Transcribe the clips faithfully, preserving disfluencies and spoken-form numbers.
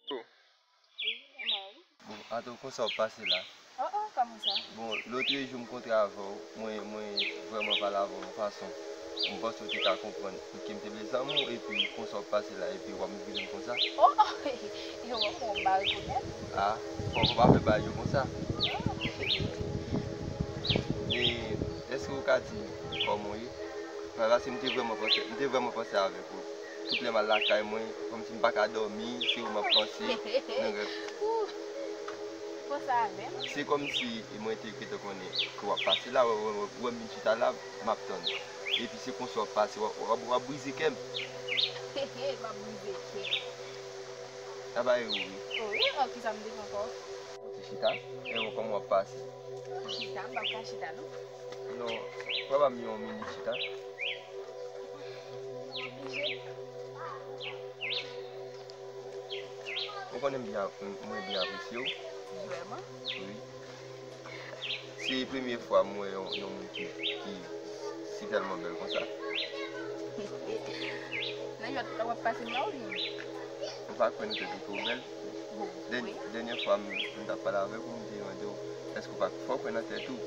Wi, e mwen wi. Bon, atò, konsa w ap pase la? Oh, oh, kòman sa? Bon, lòt jou m kontre avè w, mwen, mwen vrèman pale avè w yon fason. M panse w te ka konprann. Pouki m te vle zanmi w, epi konsa w ap pase la, epi w ap vire m konsa? Oh, oh, yo, bon, m pa rekonèt. Ah, fò w pa fè bagay yo konsa. Oh. E, èske w ka di kòman w ye? Paske m te vrèman panse, m te vrèman panse avèk ou. Tout lè m al lakay mwen, kòmsi m pa ka dòmi, se ou m ap panse nan rèv. Ou konsa avè m? Se kòmsi mwen te gentan konnen ke w ap pase la, wè, wè, wè, wè m vin chita la, m ap tann. Epi se konsa w ap pase, w ap, w ap, w ap brize kè m. He he, m ap brize kè. Sa pa e ou wi. O wi, an kisa m te fè ankò? Ou te chita, e ou kòman w ap pase? Chita, m p ap ka chita non. Non, papa m yon minit chita. Oblije. Ou konnen m byen, mwen byen apresye w. Vrèman? Wi. Se premye fwa m wè yon, yon moun ki, ki si tèlman bèl konsa. Nan jwèt w ap pase m la ou byen? Ou pa kwè nan tèt ou ke w bèl? Bon, dèn-, wi. Dènyè fwa m, m t ap pale avèk ou, m te mande w, èske w pa, fò w kwè nan tèt ou?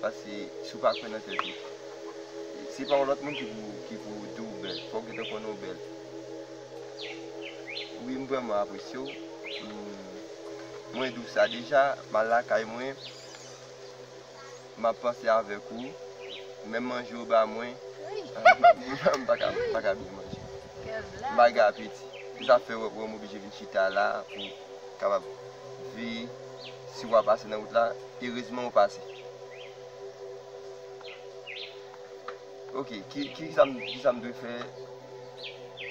Paske si w pa kwè nan tèt ou, se pa yon lòt moun ki pou, ki pou di w bèl. Fò w gentan konnen w bèl. Wi, m vrèman apresye w. M, mwen di w sa deja, m al lakay mwen, m ap panse avèk ou. Menm manje w ba mwen, m pa ka, m pa ka byen manje. M pa gen apeti. Se sa fè w, w, m oblije vin chita la pou kapab veye si w a pase nan wout la. Erezman w pase. Ok, ki, ki sa m, ki sa m dwe fè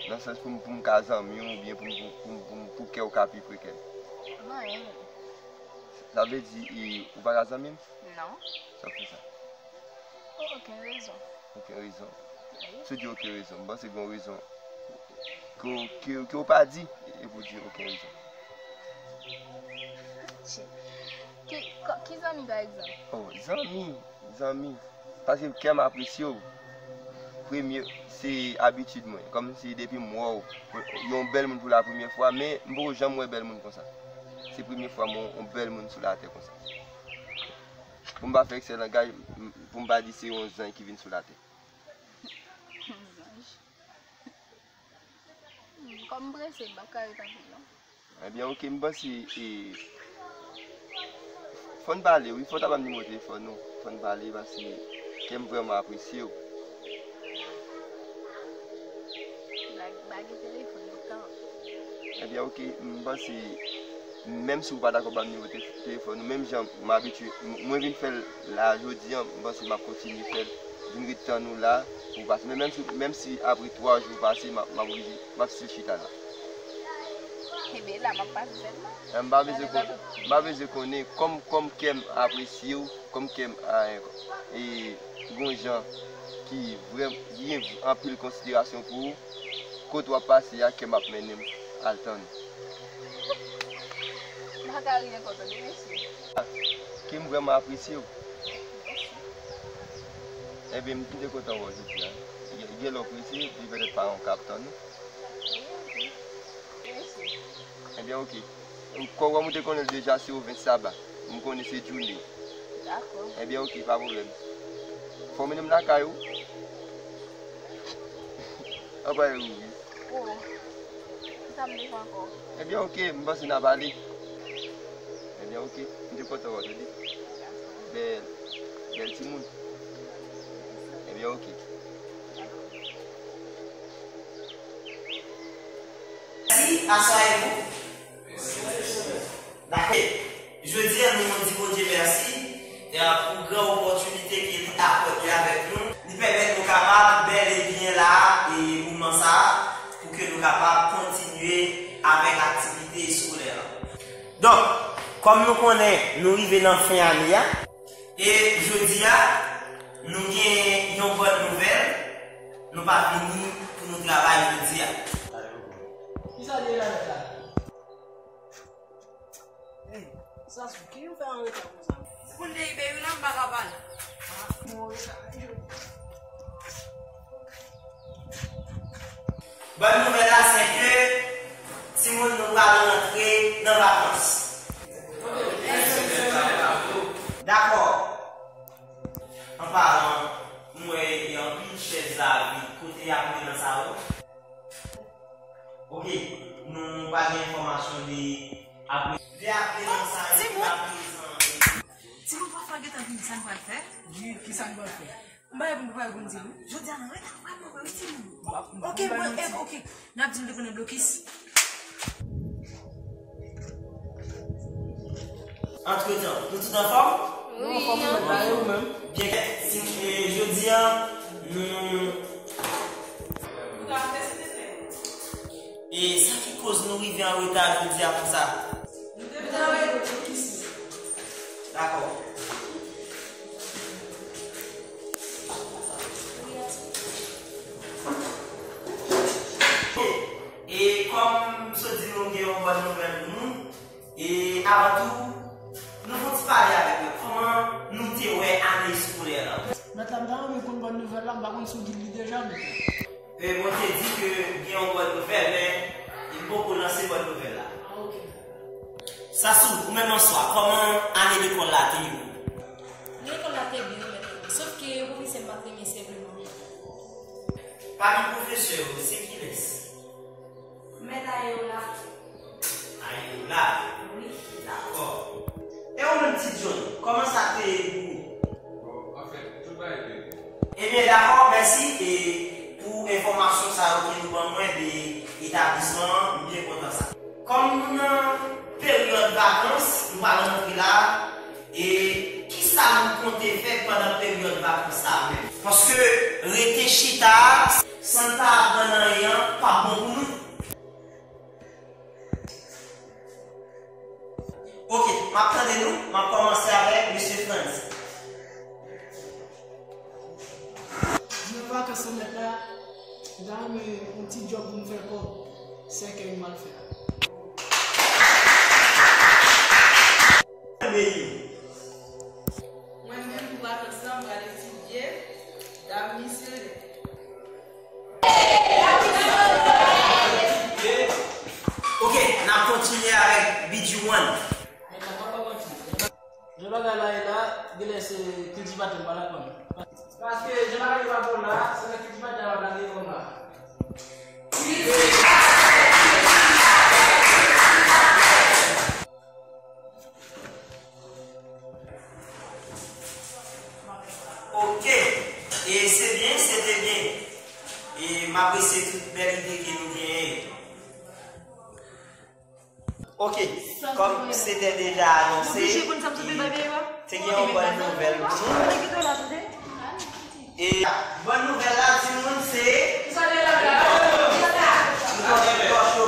nan sans pou m, pou m ka zanmi w oubyen pou m, pou, pou, pou, pou kè w ka pi pre kè m? Anyen. Sa vle di, e, ou pa ka zanmi m? Non. Sa pou sa? Pou okenn rezon. Okenn rezon? Wi. Si w di okenn rezon, m panse gen yon rezon ke, ke, ke w pa di, e pou di okenn rezon. Ki, ki, ki zanmi, pa egzanp? Oh, zanmi, zanmi. Paske kè m apresye w. Premye, se abitid mwen. Kòmsi depi m wè w, yon bèl moun pou la premye fwa, men m poko janm wè bèl moun konsa. Se premye fwa m wè yon bèl moun sou latè konsa. Pou m pa fè eksè langaj, m, pou m pa di se yon zanj ki vin sou latè. Zanj. Hmm, kòm m prese, m p ap ka ret anpil non. Ebyen, ok, m panse, e, fò n pale, wi, fò w ta ban m nimewo telefòn ou. Fò n pale, paske kè m vrèman apresye w. M pa, m pa gen telefòn, m pa ka. Ebyen, ok, m panse, menm si w pa dakò ban m nimewo te-, telefòn ou, menm jan m abitye, m, mwen vin fè l la jodi a, m panse m ap kontinye fè l, vin ret tann ou la, pou w pase. Men menm si, menm si apre twa jou pase, m ap, m ap oblije, m ap still chita la. Enben, la, m ap pase sèlman. M pa bezwen konnen, m pa bezwen konnen, kòm, kòm kè m apresye w, kòm kè m, a, e, gon jan ki vrèm-, ki gen anpil konsiderasyon pou ou, kote w ap pase a, kè m ap mennen m al tann ou. M pa ka ri ankò, tande, mesye. Ke m vrèman apresye w. Mèsi. Ebyen, m te kontan wè w jodi a. Gen, gen lè w prese, epi petèt paran w ka ap tann ou. Wi, wi. Mèsi. Ebyen, ok. Kòm ou te konnen l deja, se Oven Saba. M konnen se Djoune. Dakò. Ebyen, ok, pa pwoblèm. Fò w mennen m lakay ou. Apa e ou, wi. Oh. Sa m bezwen ankò? Ebyen, ok, m panse n a pale. Ebyen, ok, m te kontan wè w, tande. Bèl, bèl timoun. Ebyen, ok. Mèsi, aseyez-vous. Dakò. Jodi a, nou di Bondye mèsi, e, pou gran opòtinite ke li akòde avèk nou. Li pèmèt nou kapab bèl e byen la, e moman sa a, pou ke nou kapab kontinye avèk aktivite eskolè a. Donk, kòm nou konnen, nou rive nan fen ane a, e jodi a, nou gen yon bòn nouvèl, nou pa vini pou nou travay jodi a. Kisa li ye la, mèt la? Hey, Sassou, ki nou fè an reta konsa? Si pou n te rive wi la, m pa ka pale. Ah, nou an reta, wi, jodi. Bòn nouvèl la, se ke timoun nou pral rantre nan vakans. Dakò. An palan, m wè gen anpil chèz la vid. Kote y ap mennen sa yo? Ok, nou pa gen enfòmasyon de apre. De apre nan sa yo, ki pa prezan. Timoun, pafwa gentan vini, sa n pral fè? Wi, ki sa n pral fè? M pa gen pou m di nou. Jodi a nan reta, m pa gen pou m di nou. Ok, mwen, ok, ok. N ap di nou depi nan blokis. Antretan, nou tout anfòm? Wi, nou anfòm, nou mèt la, e ou menm? Byen, si, e, jodi a, nou. E sa ki koz nou rive an reta jodi a konsa? Nou te travay pou kis. Dakò. E kòm m sot di nou, m gen yon bòn nouvèl pou nou. E avan tou, nou fè yon ti pale avèk mwen. Kòman nou te wè ane eskolè la? Mèt la, m ta renmen konn bòn nouvèl la, m pa konn si w di l li deja, mèt la. E mwen te di ke gen yon bòn nouvèl, men m poko lanse bòn nouvèl la. Ah, ok. Sasou, ou menm an swa, kòman ane lekòl la te ye? Lekòl la te byen, mèt la. Sòf ke pwofesè m pa t renmen sèvè mwen. Pami pwofesè yo, se kilès? Mèt Ayola. Ayola? Wi. Dakò. E ou menm, Ti John, kòman sa te ye pou ou? Bon, anfèt, tout bagay byen. Ebyen, dakò, mèsi, e, pou enfòmasyon sa yo ke nou ban mwen de etablisman an, m byen kontan sa. Kòm nou nan peryòd vakans, nou pral rantre la, e kisa nou konte fè pandan peryòd vakans sa a menm? Paske rete chita san n pa aprann anyen an p ap bon pou nou. Ok, m ap tande nou, m ap kòmanse avèk mesye Frantz. Di nou vakans nan mèt la, m ta renmen yon ti djòb pou m fè kòb, sèkèy m al fè a. Mwen menm pou vakans lan, m pral etidye dam misyonnen. Ok, n ap kontinye avèk B G one. Jan bagay la ye la, genlè se kiltivatè m pa lakòl. Paske jan bagay yo pa bon la, se nan kiltivatè a w ap lage kòb la. Ok. E se byen, se te byen. E m apresye tout bèl ide ke nou genyen yo. Ok, kòm se te deja anonse, te gen yon bòn nouvèl pou nou. E bòn nouvèl la, timoun, se. Nou twò cho,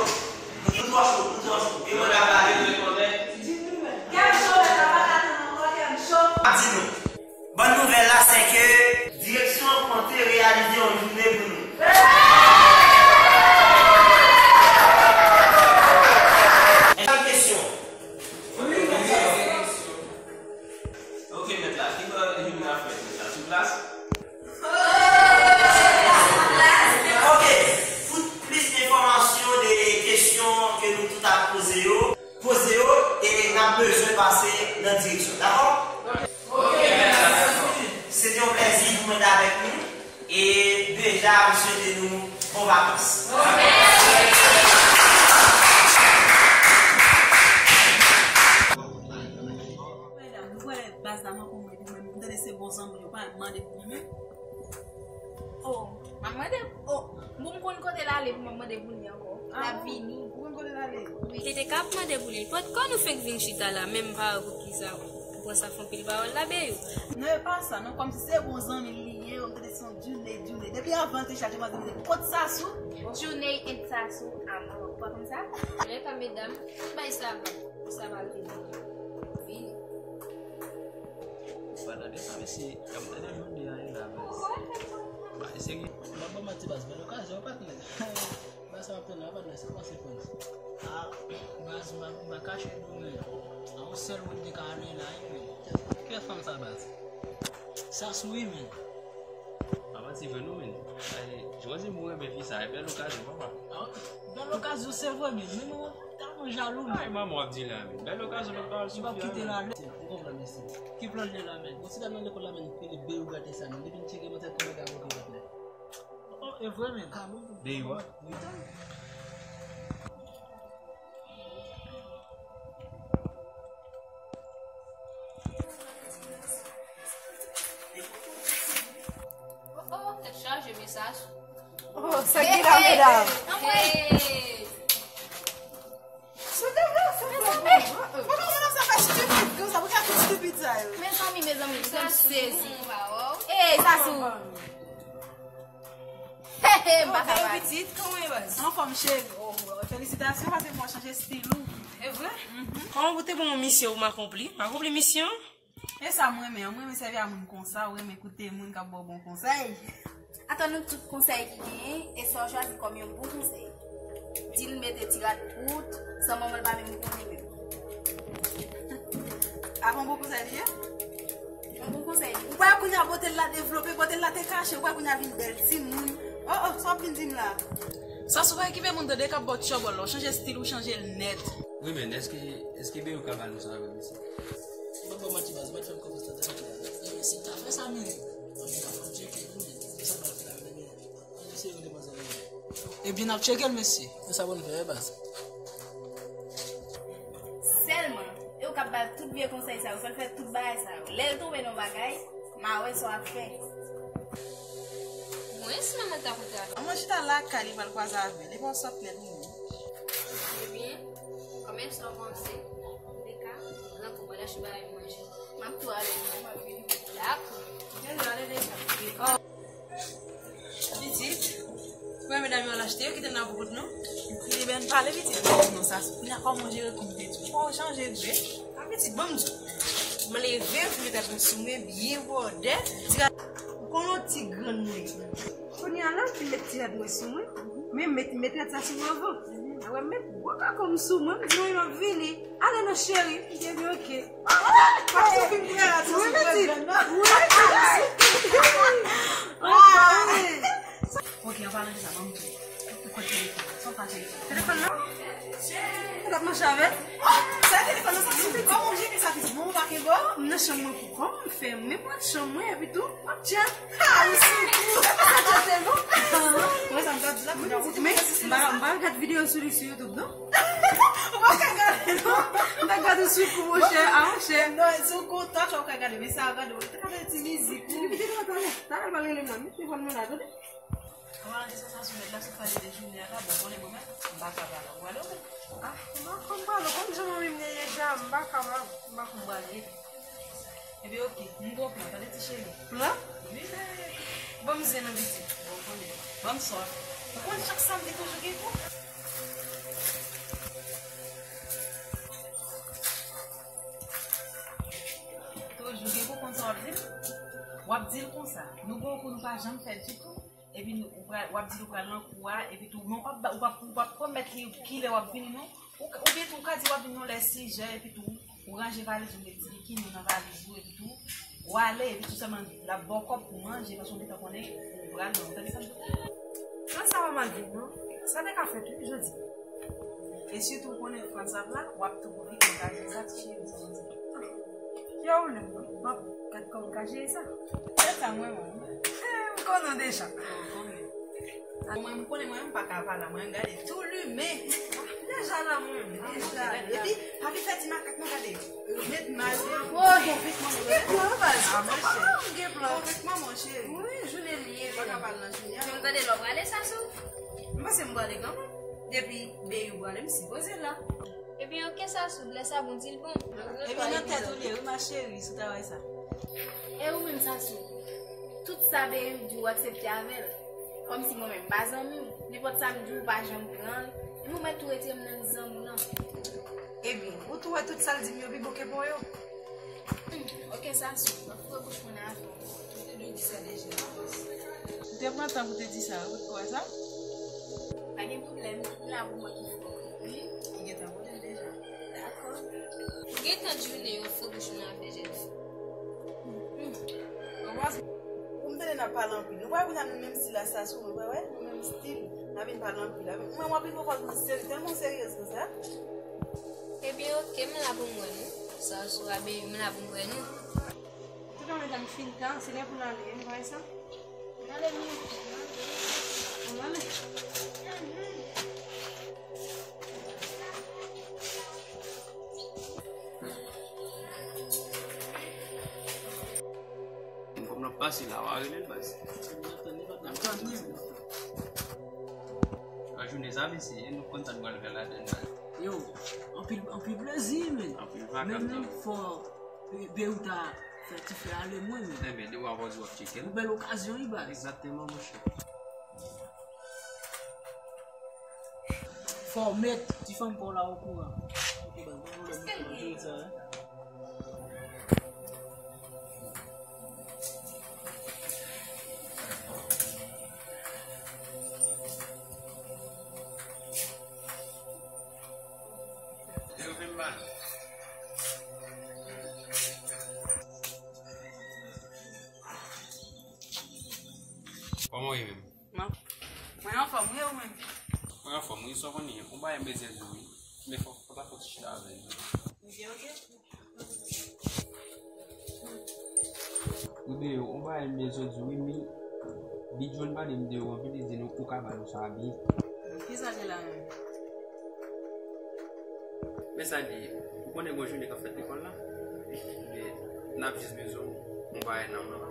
nou twò cho, nou twò cho. E mwen la pale. Ap di nou. Bòn nouvèl la, se ke direksyon an konte reyalize yon jounen pou nou. Èske gen kesyon? Ok, mèt la, ki bò jounen an fèt, mèt la? Sou plas? Ok, pou plis enfòmasyon de kesyon ke nou tout ap poze yo, poze yo, e n ap bezwen pase nan direksyon. Dakò? Ok, mèt la. Se te yon plèzi pou mwen t avèk nou. E deja, m swete nou bon vakans. Medam, nou wè baz la manke w mwen, mwen, m tande se bon zanmi, yo pa mande pou li menm. Oh, m ap mande, oh, bon, m konn kote l ale pou m ap mande pou li ankò. L ap vini. Ou konn kote l ale? Wi. Tete k ap mande pou li. Potko nou fenk vin chita la, menm pa wè poukisa. Ou pran sa fè anpil pawòl la, Beyou. Non, e pa sa, non, kòmsi se bon zanmi l li ye, ou tande se yon Djouney, Djouney. Depi avan l te chaje, mwen te mete kot Sasou. Djouney and Sasou, amò. Ou pa konn sa? Anlè ka medam, bay sa va. Sa va vini. Vini. Ou pa tande sa, mesye. Kòm tande Djouney a ye la, baz. Bay serye. Mwen ban manti, baz, bèl okazyon, patnè. Baz, sa ap tann la, patnè, se kòman se pran? Ah, baz, m pa, m pa kache nou, men. A yon sèl moun ki ka ale la, wi, men. Ki fanm sa, baz? Sa sou wi, men. Papa, se vre non, men. Ay, jodi m renmen fi sa, e bèl okazyon, papa. Ah, bèl okazyon, se vre, men. Men nou, Jalou, men. Ay, manman w ap di la, men. Bèl okazyon, men, pa al soufri la, men. Li p ap kite la, men. Ou konprann, mesye. Ki plan l gen la, men? Bon, si l al nan lekòl la, men, li pile Beyou gate sa, men. Depi l tcheke mantèl kòman l ka vote vòt la. Oh, e vre, men. Beyou a? Wi, tande. Oh, oh, tèt chaje, mesaj. Oh, sa ki la, medam? Hey! Sou de vle, sou de vle. Poukwa madanm sa fè stupid konsa? Poukwa tout stupid sa yo? Mezanmi, mezanmi, m sezi. Ey, Sasou. Hey, hey, m pa ka pale. Pitit, kòman e baz? Anfòm, cheri. Oh, felisitasyon, paske mwen chanje stil ou. E vre? Kòman pou te bon misyon ou m akonpli? M akonpli misyon? E sa m renmen an, m renmen sèvi a moun konsa, ou renmen koute moun k ap ba w bon konsèy. Atann nou tout konsèy ki genyen, e sa w chwazi kòm yon bon konsèy. Di l mete ti rad kout, san manman l pa menm konnen menm. A pa yon bon konsèy li ye? Yon bon konsèy li. Ou pa wè kounye a bote l la devlope, bote l la te kache, ou pa wè kounye a vin bèl timoun. Oh, oh, sa w ap vin di m la? Sa sou pa ekipe moun tande k ap ba w tchòbòl la, w chanje stil, ou chanje l nèt. Wi, men èske, èske Beyou ka ba nou sa vre, mesye? M p ap ba w manti, baz, ou mèt fè m konfyans nan tèt ou la. Ebyen, si w ta fè sa, men, ann tcheke, men, sa pral fè la, men, ann eseye yon demwazèl, men. Ebyen, n ap tcheke l, mesye. Men sa pou n fè, wi, baz. Sèlman, e ou k ap ba l tout vye konsèy sa yo, fè l fè tout bagay sa yo. Lè l tonbe nan bagay, m a wè sa w ap fè. Mwen, si manman l ta kontre avè m. An mwen chita lakay li pral kwaze avè l, epi w sòt nèt ou menm. Ebyen, kòman sa w panse? Antouka, rantre w pral achte bagay manje. M ap tou ale, m ap vini. Dakò. Deja, ale deja. Pitit, premye medam yo al achte, yo kite n la pou kont nou. Li menm pale pitit, non, sa, kounye a kòman w jere kont ou te di w. Fò w chanje vre. A pitit, ban m di w. M leve, m mete tèt mwen sou mwen, byen bwòdè. Ti gade, ou konn yon ti grann mwen. Kounye a la, m fin met ti rad mwen sou mwen. Men met, met rad sa sou mwen avan. Apre m met gwo kakò m sou mwen, m di mwen m ap vini. Ale non cheri. M di ebyen oke. Pase fin prè rad sa sou mwen. Wi, pitit. Wi. Oke, an palan de sa, ban m di w. Ou konn telefòn. Sa w pa telefòn. Telefòn nan? Ou t ap mache avè l? Oh, sa telefòn nan sa sou kò w, jere sa pitit. Bon, ou pa kenbe w? M nan chanm mwen pou kò m, m fèmen pòt chanm mwen, epi tou, m ap tchat. Ah, ou sou kou. Sa tchat telefòn. Mwen sa m t ap di la, men m pa, m pa gad videyo sou li sou YouTube, non. Ou pa ka gade, non. M ta gade sou kou, monchè, ah, monchè. Non, sou kou, tòch ou ka gade, men sa gade, ou ta gade ti mizik. Epi telefòn talè, talè l pral rele m la, met telefòn mwen la, tande. An palan de sa, sa sou nèt la, si w pale de jounen an la, bon, konnen mwen menm, m pa ka pale anpil, oke? Ah, m pa konn pale, konn jan manmi m ye deja, m pa ka pale, m pa konn pale. Ebyen, oke, m gen yon plan, tande ti cheri. Plan? Wi, men, ban m zen nan pitit, bon, konnen, ban m sa w ap fè. Ou konn chak samdi toujou gen kou? Toujou gen kou, konn sa w ap di l? W ap di l konsa, nou gen yon kou nou pa janm fè ditou. Epi nou, ou pral, w ap di l ou pral nan kou a, epi tou, men w p ap ba, ou p ap, ou p ap pwomèt li kilè w ap vini, non. Ou ka, oubyen tou, ou ka di w ap vini yon lè sis jè, epi tou, ou ranje valiz ou, met ti bikini w nan valiz ou, epi tou, ou ale, epi tou sèlman, l ap ba w kòb pou manje, paske w gentan konnen, ou pral nan, ou tande sa m di w? Plan sa pa mal vit, non. Sa te ka fèt, wi, jodi. E sitou, ou konnen Frans ap la, w ap tou pwofite angaje sa, ti cheri, sa w di. Kè w lib, m ap gad kòman m ka jere sa. Se sa mwen menm. Eh, m konnen w deja. Mwen, m konnen mwen, m pa ka pale, mwen, m gade tou limen. Deja la, mwen, deja. Epi, pa vin fè ti makak, non, gade. Met mal. Woy. Konvènkman, mwen. Gen plan, baz. Ah, monchè. Konvènkman, monchè. Wi, jounen li ye. Pa ka pale nan jounen. Yo, m tande lè w prale, Sasou. M panse m prale kanmenm. Depi Beyou prale, m sipoze la. Ebyen, oke, Sasou, lè sa bon, di l bon. Ebyen, nan tèt ou li ye, wi, ma chérie, si w ta wè sa. E ou menm, Sasou, tout sa Beyou di w aksepte avè l. Kòmsi mwen menm pa zanmi w. Nenpòt sa m di w, ou pa janm pran l. Epi ou mèt tou retire m nan lis zanmi w lan. Ebyen, ou tou wè tout sa l di m yo pi bon ke pa w yo. Hmm, oke, Sasou, m ap foure bouch mwen nan afè w. Ou te dwe di sa deja. Ou te pran tan pou te di sa, ou te kwè sa? Pa gen pwoblèm, m la pou mwen ki fò. Wi, li gentan konnen l deja. Dakò. Ou gentan di w ne yo foure bouch ou nan afè jèn fi. Hmm. Pou m tande n ap pale anpil. Nou pa wè kounye a nou menm stil a Sasou, nou pa wè? Nou menm stil. N ap vin pale anpil. Mwen, w ap vin pran pòz mwen serye, tèlman w seryez konsa. Pi oke, m la pou m wè nou. Sa sou abe, m la pou m wè nou. Tout an medam fin tan, se lè pou n ale, nou pa wè sa? N ale, mi. Ann ale. Kòm n ap pase la, w a rele l, baz. N ap tann li, n ap tann li. Lajounen sa, mesye, nou konn sa nou pral fè ladann, baz. Yo, anpil, anpil plezi, men. Anpil vakans, men menm fò, e, Beyou ta fè ti fè ale mwen, men. Enben, depi w a pòz w ap tcheke l. Yon bèl okazyon, wi, baz. Egzakteman, monchè. Fò w met ti fanm pa w la okouran. Ok, baz, pa pwoblèm, nou jere sa, wi. Kòman w ye menm? Mwen anfòm, wi, ou menm? Mwen anfòm, wi, sa w konnen, yon bagay m bezwen di w, wi. Men fò, fò ta fè ti chita avè m. Ok, ok. Wi, Beyou, yon bagay m bezwen di w, wi, men Bidjou pale m de ou anpil, li di nou ou ka ba nou sa byen. Kisa gen la menm? Men sa li ye, ou konnen gon jounen k ap fèt lekòl la? Men n ap jis bezwen yon bagay nan men w.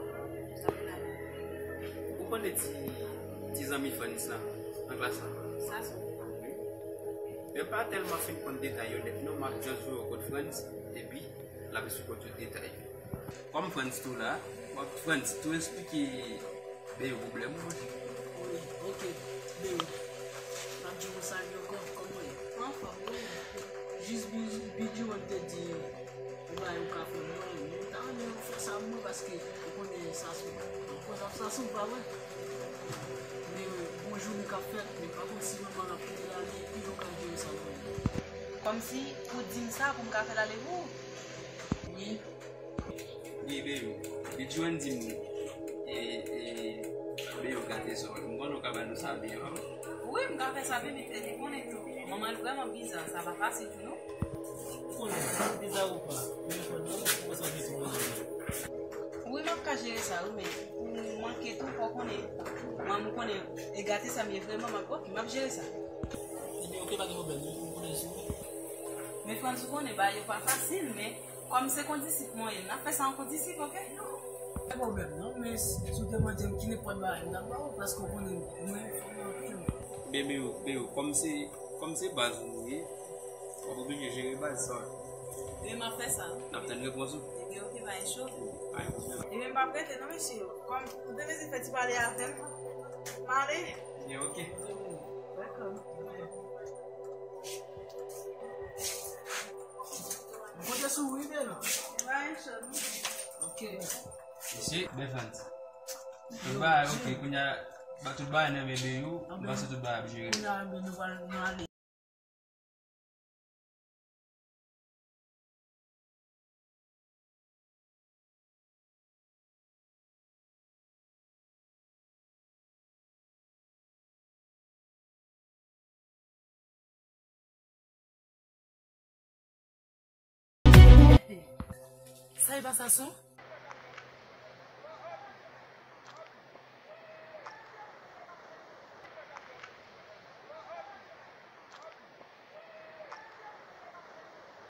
Ou konnen ti, ti zanmi Frantz la, nan klas la? Sa se. Wi. Men pa tèlman fin konn detay yo nèt non, m ap just voye w kot Frantz, epi l ap esplike w tout detay yo. Kòm Frantz tou la, w ap Frantz tou esplike Beyou pwoblèm ou, monchè. Wi, ok, Beyou. M ap di w salye ankò, kòman w ye? Anfòm, wi. Jis Bi-, Bidjou an te di, ou bay ou ka fè mwen, mwen ta renmen w fè sa pou mwen, paske ou konnen sa sou, kòz ap sa sou, pa vre? Men gon jounen k ap fèt, men pa konn si manman l ap kite l ale, epi yo ka jere sa pou mwen. Kòmsi ou di m sa pou m ka fè l ale pou ou? Wi. Wi, Beyou. Bidjou an di m, e, e, Beyou gate sò. M konnen w ka ba nou sa byen, pa vre? Wi, m ka fè sa byen, men li konnen tou. Manman l vrèman biza, sa pa fasil tou, non. Ou konnen, biza ou pa, men fò nou konsantre sou manman. Wi, m ap ka jere sa, wi, men pou manke tou, fò w konnen, manman m konnen, e gate sa m ye vrèman, m ap, ok, m ap jere sa. Ebyen, ok, pa gen pwoblèm, nou konnen sou. Men Frantz, ou konnen, bagay yo pa fasil, men kòm se kondisip mwen ye, n ap fè sa an kondisip, ok? Pa gen pwoblèm, non, men si, si w te mande m ki nenpòt bagay, m t ap ba ou, paske w konnen, mwen, fò mwen anpil. Bebe, Bebe, kòm se, kòm se baz ou ye, w ap oblije jere baz sa. Ebyen, m ap fè sa. N ap tann repons ou. Ebyen, ok, pa gen cho. Pa gen pwoblèm. Ebyen, m p ap rete, non, mesye. Kòm ou te bezwen fè ti pale avè m, m ale. Ebyen, ok. Dakò. M konte sou ou, wi, Bebe. Pa gen cho, non. Ok. Mesye, Befans. Tout bagay, ok, kounye a, ba tout bagay nan men Bebe, m panse tout bagay ap jere. Kounye a, nou pral, nou ale. Sa e pa Sason?